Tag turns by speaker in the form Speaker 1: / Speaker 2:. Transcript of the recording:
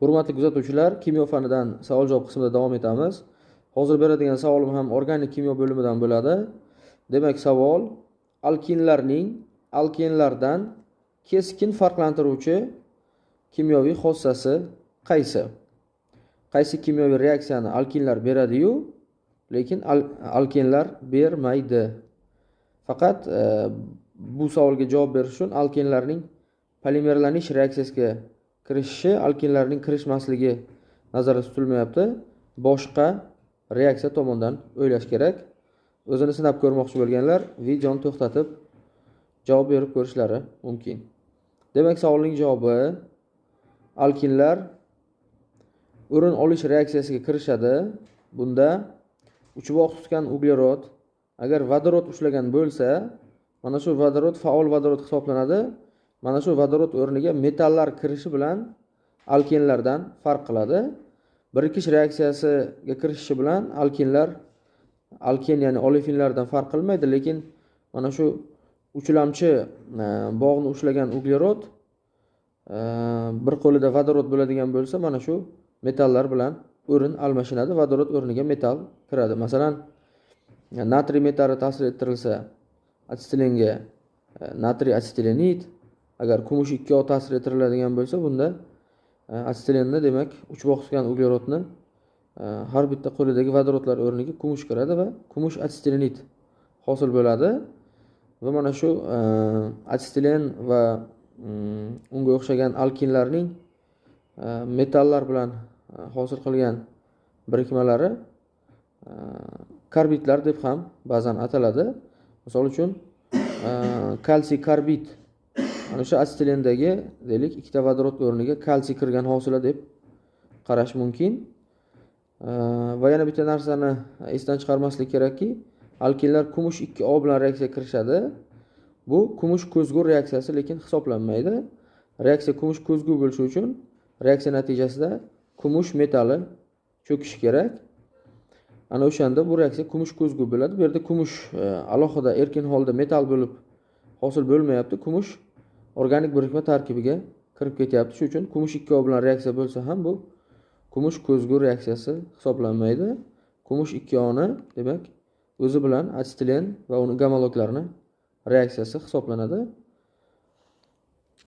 Speaker 1: Hurmatli kuzatuvchilar, kimyo fanidan savol-javob qismida davom etamiz. Hozir beradigan savolim ham organik kimyo bo'limidan bo'ladi. Demak, savol: alkinlarning alkenlardan keskin farqlantiruvchi kimyoviy xossasi qaysi? Qaysi kimyoviy reaksiyani alkinlar beradi-yu, lekin alkenlar bermaydi? Faqat bu savolga javob berish uchun alkenlarning polimerlanish reaksiyasiga kirishishi, alkenlarning kirishmasligi nazarda tutilmayapti. Boshqa reaksiya tomondan o'ylash kerak. O'zini sinab ko'rmoqchi bo'lganlar videoni to'xtatib javob berib ko'rishlari mumkin. Demak, savolning javobi: alkinlar o'rin olish reaksiyasiga kirishadi. Bunda uchbog' tutgan uglerod agar vodorod ushlagan bo'lsa, mana shu vodorod faol vodorod hisoblanadi. Mana shu vodorod o'rniga metallar kirishi bilan alkenlardan farq qiladi. Birikish reaksiyasiga kirishishi bilan alkinlar alken, ya'ni olefinlardan farq qilmaydi, lekin mana shu uchlamchi bog'ni ushlagan uglerod bir qo'lida vodorod bo'ladigan bo'lsa, mana shu metallar bilan o'rin almashinadi, vodorod o'rniga metall kiradi. Masalan, natriy metalli ta'sir ettirilsa atsetilenga natriy atsetilenid, agar kumush 2O ta'sir ettiriladigan bo'lsa, bunda atsetilenni, demak, uchbog' tutgan uglerodni har bitta qo'lidagi vodorodlar o'rniga kumush kiradi va kumush atsetilenid hosil bo'ladi. Va mana shu atsetilen va unga o'xshagan alkinlarning metallar bilan hosil qilgan birikmalari karbidlar deb ham ba'zan ataladi. Misol uchun, kalsiy karbid mana shu asetilendagi, deylik, ikkita vodorod o'rniga kalsiy kirgan hosila deb qarash mumkin. Va yana bitta narsani esdan chiqarmaslik kerakki, alkinlar kumush 2O bilan reaksiyaga kirishadi. Bu kumush ko'zgu reaksiyasi lekin hisoblanmaydi. Reaksiya kumush ko'zgu bo'lishi uchun reaksiya natijasida kumush metalli cho'kishi kerak. Ana o'shanda bu reaksiya kumush ko'zgu bo'ladi. Bu yerda kumush alohida erkin holda metall bo'lib hosil bo'lmayapti. Kumush organik birikma tarkibiga kirib ketyapti. Shuning uchun kumush 2O bilan reaksiya bo'lsa ham bu kumush ko'zgu reaksiyasi hisoblanmaydi. Kumush 2Oni, demak, o'zi bilan atsetilen va uni gomologlarini reaksiyasi hisoblanadi.